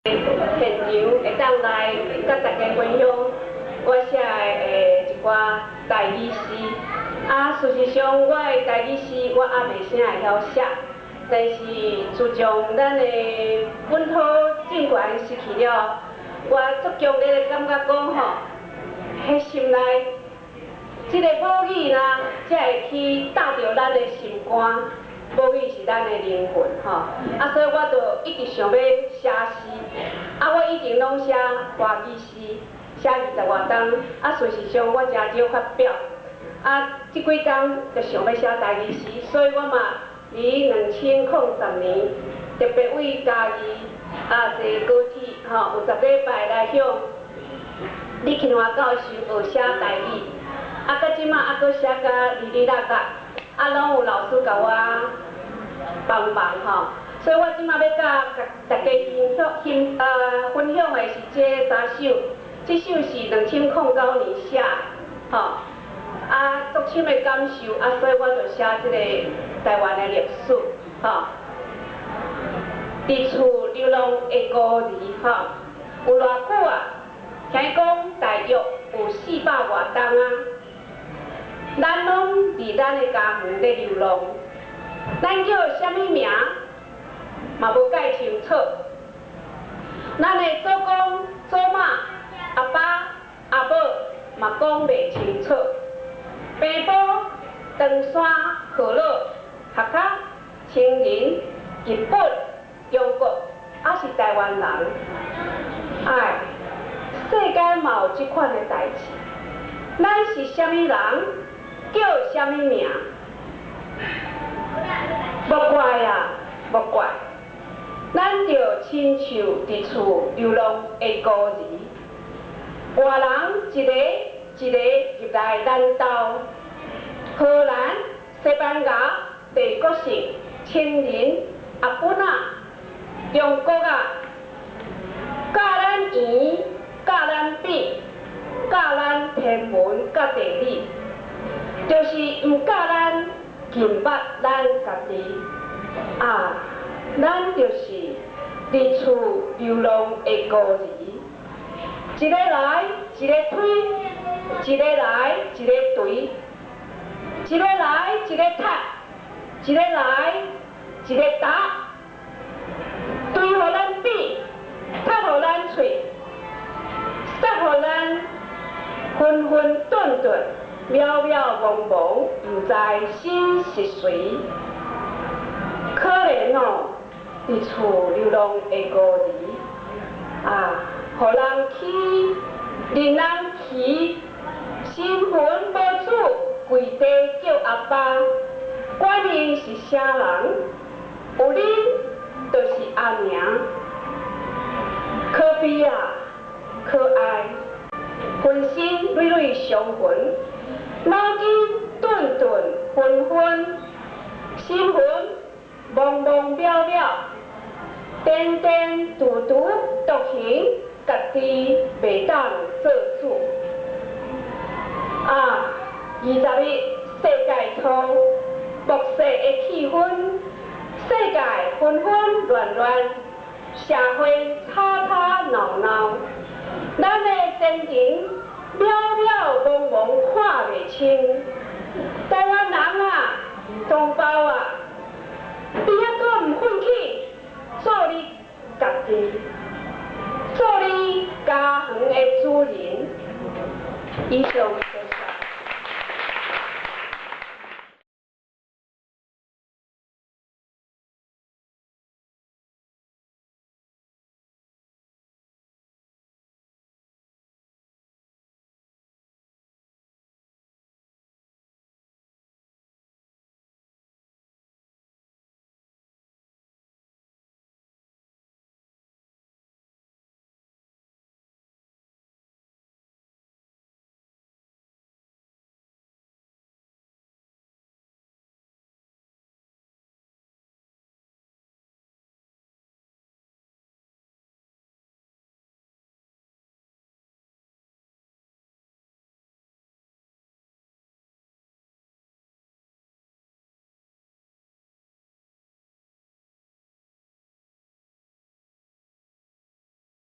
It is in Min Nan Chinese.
現場會當來佮大家分享我寫的一寡台語詩。啊，事實上我的台語詩我猶未啥會曉寫，但是自從咱的本土政權失去了，我足強烈的感覺講吼，彼心內這个母語呢，才會去搭著咱的心肝。母語是咱的靈魂吼，啊，所以我就一直想欲寫詩。啊，我以前攏寫華語詩，寫20外冬，啊，事實上我誠少發表。啊，這幾工就想欲寫台語詩，所以我嘛佇2010年特別為嘉義啊坐高鐵吼，有10禮拜來向李慶華教授學寫台語，啊，到這馬猶閣寫甲哩哩啦啦。啊，攏有老師共我幫忙吼，所以我這馬欲佮大家分享、分享的是這三首，這首是2009年寫，吼，啊，足深的感受，啊，所以我就寫這個台灣的歷史，吼。佇厝流浪的孤兒，吼，有偌久啊？聽講大約有400外冬啊。咱攏佇咱的家園咧流浪，咱叫啥物名，嘛無蓋清楚。咱的祖公、祖媽、阿爸、阿母嘛講袂清楚。平埔、唐山、河洛、客家、清人、日本、中國，抑是台灣人？唉，世間嘛有這款的代誌。咱是啥物人？叫啥物名？莫怪啊，莫怪，咱就親像佇厝流浪的孤兒，外人一个一个入來咱兜，荷蘭、西班牙、帝國性、清人、阿本仔、中國仔，教咱圓，教咱扁，教咱天文佮地理。就是毋教咱認捌咱家己啊，咱就是佇厝流浪的孤兒，一个來一个推，一个來一个隨，一个來一个踢，一个來一个踏，推予咱扁，踢予咱碎，殺予咱混混沌沌。渺渺茫茫，毋知身是誰。可憐哦，佇厝流浪的孤兒，啊，予人欺，任人魚，身份無主，跪地叫阿爸，管伊是啥人，有恁就是阿娘。可悲啊，可哀，渾身累累傷痕。腦筋頓頓昏昏，心魂茫茫渺渺，顛顛獨獨獨行，家己袂當做主。啊，21世界初，末世的氣氛，世界紛紛亂亂，社會吵吵鬧鬧，咱的前程渺渺茫茫看袂清，台灣人啊，同胞啊，